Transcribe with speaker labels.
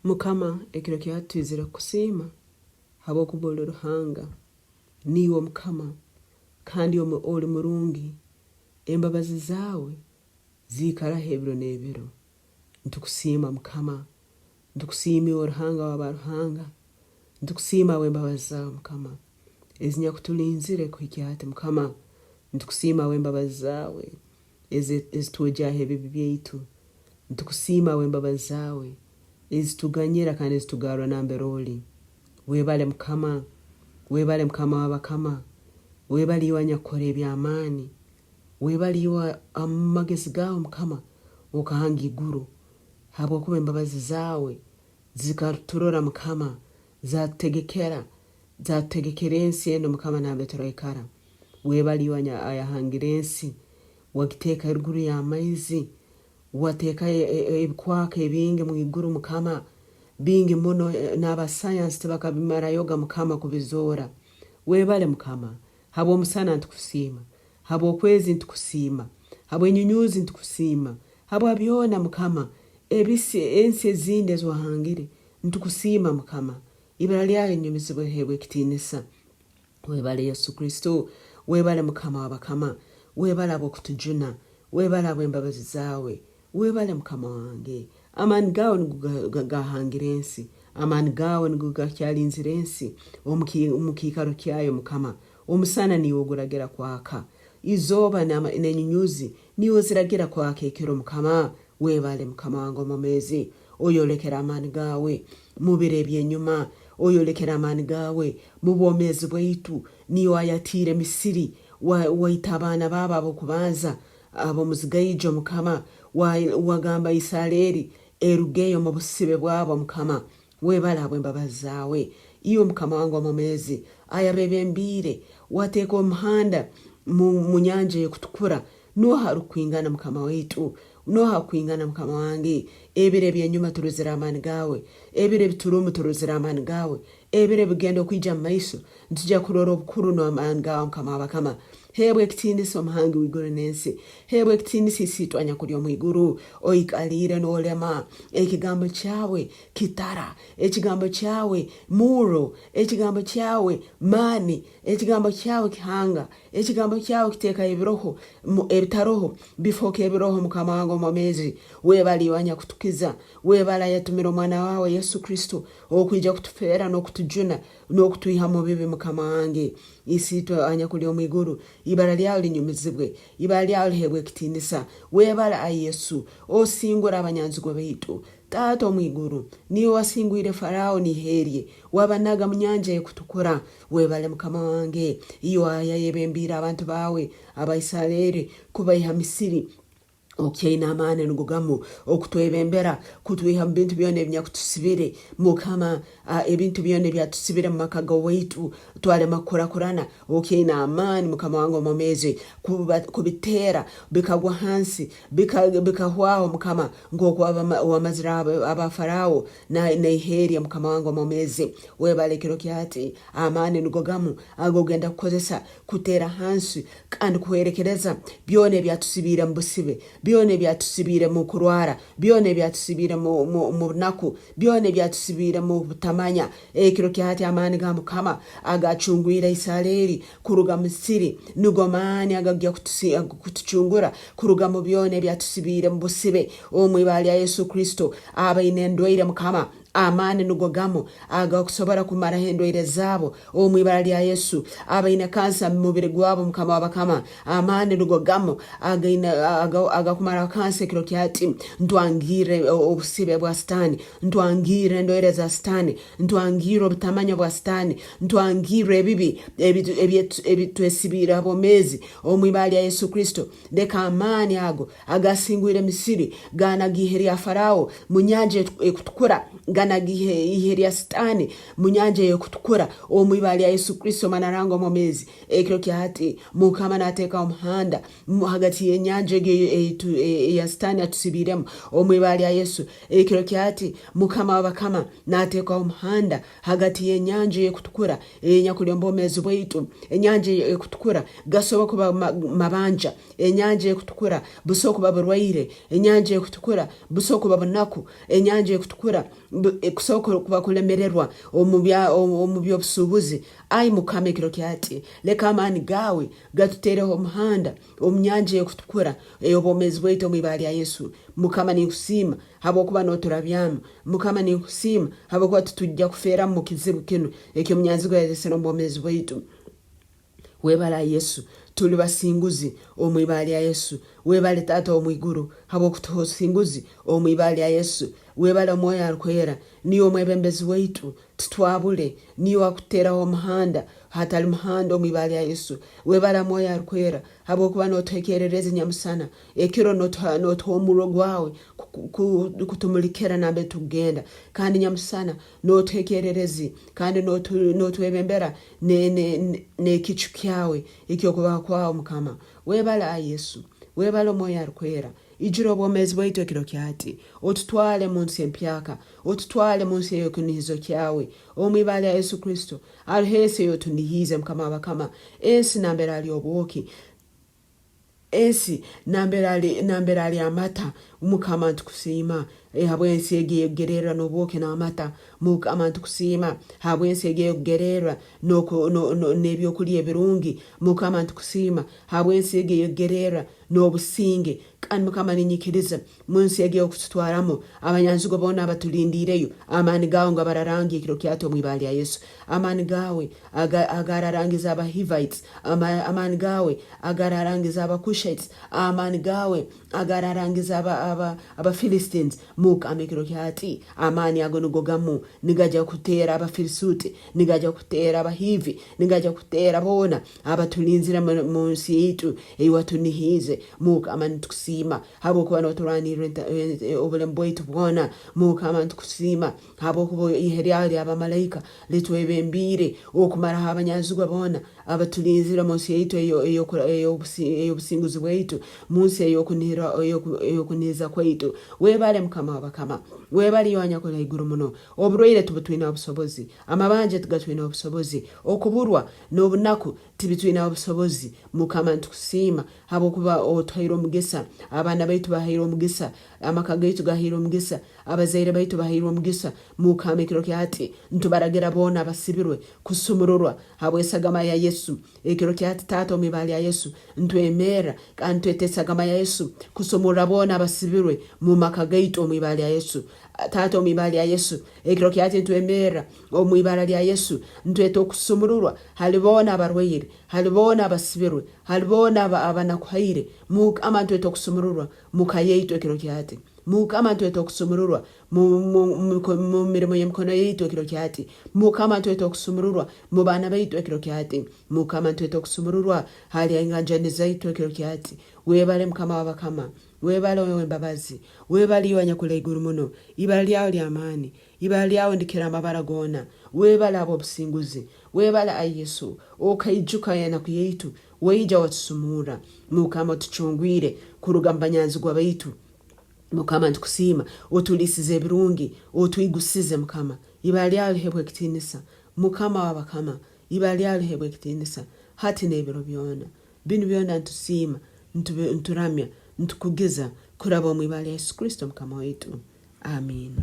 Speaker 1: Mukama, ekiro kya hati twizire kukusiima habwokuba oli Ruhanga, niiwe Mukama, kandi oli murungi, embabazi zaawe ziikaraho ebiro n'ebiro. Nitukusiima Mukama, nitukusiima iwe Ruhanga wa baruhanga, nitukusiima habw'embabazi zaawe Mukama, ezinyakutulinzire kuhikya hati Mukama, nitukusiima habw'embabazi zaawe ezitwogyaho ebibi byaitu. Nitukusiima habw'embabazi zaawe ezituganyira kandi ezitugarra nambere oli. Webale Mukama, webale Mukama w'abakama, webale iwe anyakukora eby'amaani, webale iwe amagezi gaawe Mukama okahanga iguru, habwokuba embabazi zaawe zikaturora Mukama, zatutegekera, zatutegekera ensi enu Mukama nambere turaikara. Webale iwe ayahangire ensi, wagiteeka eruguru y'amaizi, wateekayo ebikwaka ebingi mwiguru Mukama, bingi muno n'aba sayansi tibakabimarayoga Mukama kubizoora. Webale Mukama, habw'omusana ntukusiima, habw'okwezi ntukusiima, habw'enyunyuuzi ntukusiima, habwa byona Mukama ebisi ensi ezindi ezi wahangire ntukusiima Mukama. Ibara lyawe linyumizibwe liheebwe ekitiinisa. Webale Yesu Kristo, webale Mukama w'abakama, webale habw'okutujuna, webale habw'embabazi zaawe, webale Mukama wange. Amaani gaawe nigo gaahangire ensi, amaani gaawe nigo gakyalinzire ensi omu kiikaro kyayo Mukama. Omusana niiwe oguragira kwaka, izooba n'enyunyuuzi niiwe oziragira kwaka ekiro Mukama. Webale Mukama wange omwomeezi, oyolekere amaani gaawe mu biro eby'enyuma, oyolekere amaani gaawe mu bwomeezi bwaitu. Niiwe ayatiire Misiri, waita abaana baabo ab'okubanza ab'omuzigaijo Mukama, wagamba Isaleeri erugeyo omu busibe bwabo Mukama. Webale habw'embabazi zaawe, iwe Mukama wange omwomeezi, ayabebembiire, wateeka omuhanda mu Nyanja Ey'okutukura. Nooha arukukwingana Mukama waitu? Nooha akukwingana Mukama wange? Ebiro eby'enyuma turozire amaani gaawe, ebiro ebi turumu turozire amaani gaawe, ebiro ebigenda okwija mu maiso nitwija kurora obukuru n'amaani gaawe Mukama w'abakama. Heebwa ekitiinisa Omuhangi w'iguru n'ensi. Heebwa ekitiinisa Isiitwe anyakuli omu iguru, oikaliire noolema. Ekigambo kyawe kitara, ekigambo kyawe murro, ekigambo kyawe maani, ekigambo kyawe kihanga, Ekigambo kyawe kiteekaho ebiroho, ebitaroho bifooka ebiroho, Mukama wange omwomeezi. Webale iwe anyakutukiza. Webale ayatumire Omwana wawe Yesu Kristo okwija kutufeera n'okutujuna n'okutwiha mu bibi, Mukama wange. Isiitwe anyakuli omu iguru, ibara lyawe linyumizibwe, ibara lyawe liheebwe ekitiinisa. Webale ai Yesu, osingura abanyanzigwa baitu. Taata omu iguru, niiwe wasingwire Faraaho n'ihe rye, wabanaga mu Nyanja Ekutukura. Webale Mukama wange, iwe ayayebembiire abantu baawe Abaisaleeri kubaiha Misiri, okyaine amaani nugo gamu okutwebembera kutwiha mu bintu byona ebinyakutusibire. Mukama, ebintu byona ebyatusibire mu maka g'owaitu twalema kukurakurana, okyaine amaani Mukama wange omwomeezi kubiteera bikagwa hansi bikahwaho Mukama nk'oku wamazire aba Faraaho naihe rye Mukama wange omwomeezi. Webale ekiro kya hati, amaani nugo gamu ag'ogenda kukozesa kuteera hansi kandi kuhwerekereza byona ebyatusibiire mu busibe, byona ebyatusibiire mu kurwara, byona ebyatusibiire mu bunaku, byona ebyatusibiire mu butamanya. Ekiro kya hati amaani ga Mukama agacungwire Isaleeri kuruga Misiri nugo maani agagya kutucungura kuruga mu byona ebyatusibiire mu busibe. Omu ibara lya Yesu Kristo, abaine endwaire Mukama, Amaani nugo gamu agakusobora kumaraho endwaire zaabo omu ibara lya Yesu. Abaine kansa mu mubiri gwabo Mukama w'abakama, amaani nugo gamu againe agakumaraho kansa ekiro kya hati. Ntwangirre obusibe bwa Sitaani, ntwangirre endwaire za Sitaani, ntwangirre obutamanya bwa Sitaani, ntwangirre ebibi ebitwesibiire ha bwomeezi omu ibara lya Yesu Kristo. Leka amaani ago agaasingwire Misiri, gaanaga ihe lya Faraaho mu Nyanja Ekutukura, ganaga ihe lya Sitaani mu Nyanja ey'Ekutukura, omu ibara lya Yesu Kristo Omwana Ruhanga omwomeezi. Ekiro kya hati, Mukama naateekaho omuhanda hagati y'enyanja egi eya Sitaani atusibiiremu, omu ibara lya Yesu. Ekiro kya hati, Mukama w'abakama naateekaho omuhanda hagati y'Enyanja ey'Ekutukura eyenyakuli omu bwomeezi bwaitu. Enyanja Ekutukura gasobora kuba mabanja, Enyanja Ekutukura busobora kuba burwaire, Enyanja Ekutukura busobora kuba bunaku, Enyanja Ekutukura Kusobora kuba kulemererwa omu by'obusuubuzi, ai Mukama ekiro kyati, leka amaani gaawe gatuteereho omuhanda omu nyanja ey'okutukura ey'obwomeezi bwaitu omu ibara lya Yesu. Mukama ninkusiima habwokuba noturabyamu. Mukama ninkusiima habwokuba titujja kufeeramu mu kizibu kinu eky'omunyanzigwa yalesere omu bwomeezi bwaitu. Webale ai Yesu, tuli basinguzi omu ibara lya Yesu. Webale Taata ow'omu iguru habw'okutuha obusinguzi omu ibara lya Yesu. Webale Omwoyo Arukwera, niiwe omwebembezi waitu, tutwabule, niiwe akututeraho omuhanda hatali muhanda omu ibara lya Yesu. Webale Omwoyo Arukwera habwokuba notuha ekyererezi nyamusana, ekiro notuha notuha omurro gwawe kutumulikira nambere tukugenda, kandi nyamusana notuha ekyererezi kandi notwebembera n'ekicu kyawe eky'okubaho kwawe Mukama. Webale ai Yesu, webale Omwoyo Arukwera, ijura obwomeezi bwaitu ekiro kyati, otutwale mu nsi empyaka, otutwale mu nsi ey'ekinihizo kyawe, omu ibara lya Yesu Kristo. Haroho ensi ey'otunihiize Mukama w'abakama, ensi nambere hali obwoki, Ensi nambere ali nambere ali amata, Mukama ntukusiima habw'ensi egi ey'okugererra n'obwoki n'amata. Mukama ntukusiima habw'ensi egi ey'okugererra n'ebyokulya ebirungi. Mukama ntukusiima habw'ensi egi ey'okugererra n'obusinge. Kandi Mukama ninyikiriza Munsi egi ey'okututwaramu, abanyanzigwa boona abatulindiireyo, amaani gaawe ngu abararangye ekiro kyati omu ibara lya Yesu. Amaani gaawe aga, agararangiza aba Hivites, ama, amaani gaawe agararangiza aba Cushites, amaani gaawe agararangiza aba, aba, aba Philistines. Mukama ekiro kyati, amaani ago nigo gamu nigaja kuteera Abafilisuti, nigaja kuteera Abahivi, nigaja kuteera boona abatulinzire mu, mu nsi yaitu ei watunihiize. Mukama nitukusiima Habwokuba noturwanirra obulemu bwaitu bwona. Mukama nitukusiima habwokuba ihe lyawe ly'abamalaika litwebembiire okumaraho abanyanzigwa boona abatulinzire omu nsi yaitu ey'obusinguzi bwaitu, mu nsi ey'okunihiriza kwaitu. Webale Mukama w'abakama. Webale iwe anyakuli haiguru muno. Oburwaire tibutwineho busobozi, amabanja tigatwineho busobozi, okuburwa n'obunaku tibitwineho busobozi. Mukama nitukusiima Habwokuba otuhaire omugisa, abaana baitu bahairwe omugisa, amaka gaitu gahairwe omugisa, abazaire baitu bahairwe omugisa. Mukama ekiro kya hati ntubaragira boona abasibirwe kusumururwa habw'esagama ya Yesu. Ekiro kya hati Taata omu ibara lya Yesu ntwemerra kandi ntweta esagama ya Yesu kusumurra boona abasibirwe mu maka gaitu omu ibara lya Yesu. Taata omu ibara lya Yesu ekiro kya hati ntwemerra omu ibara lya Yesu ntweta okusumururwa hali boona abarwaire, hali boona abasibirwe, Hali boona abanakuhaire, Mukama ntweta okusumururwa muka yaitu ekiro kyahati. Mukama ntweta okusumururwa mu mirimo y'emikono yaitu ekiro kyahati. Mukama ntweta okusumururwa mu baana baitu ekiro kyahati. Mukama ntweta okusumururwa hali enganjani zaitu ekiro kyahati. Webale Mukama w'abakama. Webale ow'embabazi. Webale iwe anyakuli haiguru muno. Ibara lyawe ly'amaani. Ibara lyawe ndikira amabara goona. Webale habw'obusinguzi. Webale ai Yesu, okaijuka enaku yaitu, waija watusumurra. Mukama otucungwire kuruga mu banyanzigwa baitu. Mukama nitukusiima, otuliisize ebirungi, otwigusize Mukama. Ibara lyawe lihebwe ekitiinisa. Mukama w'abakama, ibara lyawe lihebwe ekitiinisa hati n'ebiro byona. Binu byona nitusiima, nturamya, ntukugiza kuraba omu ibara lya Yesu Kristo Mukama waitu. Amiina.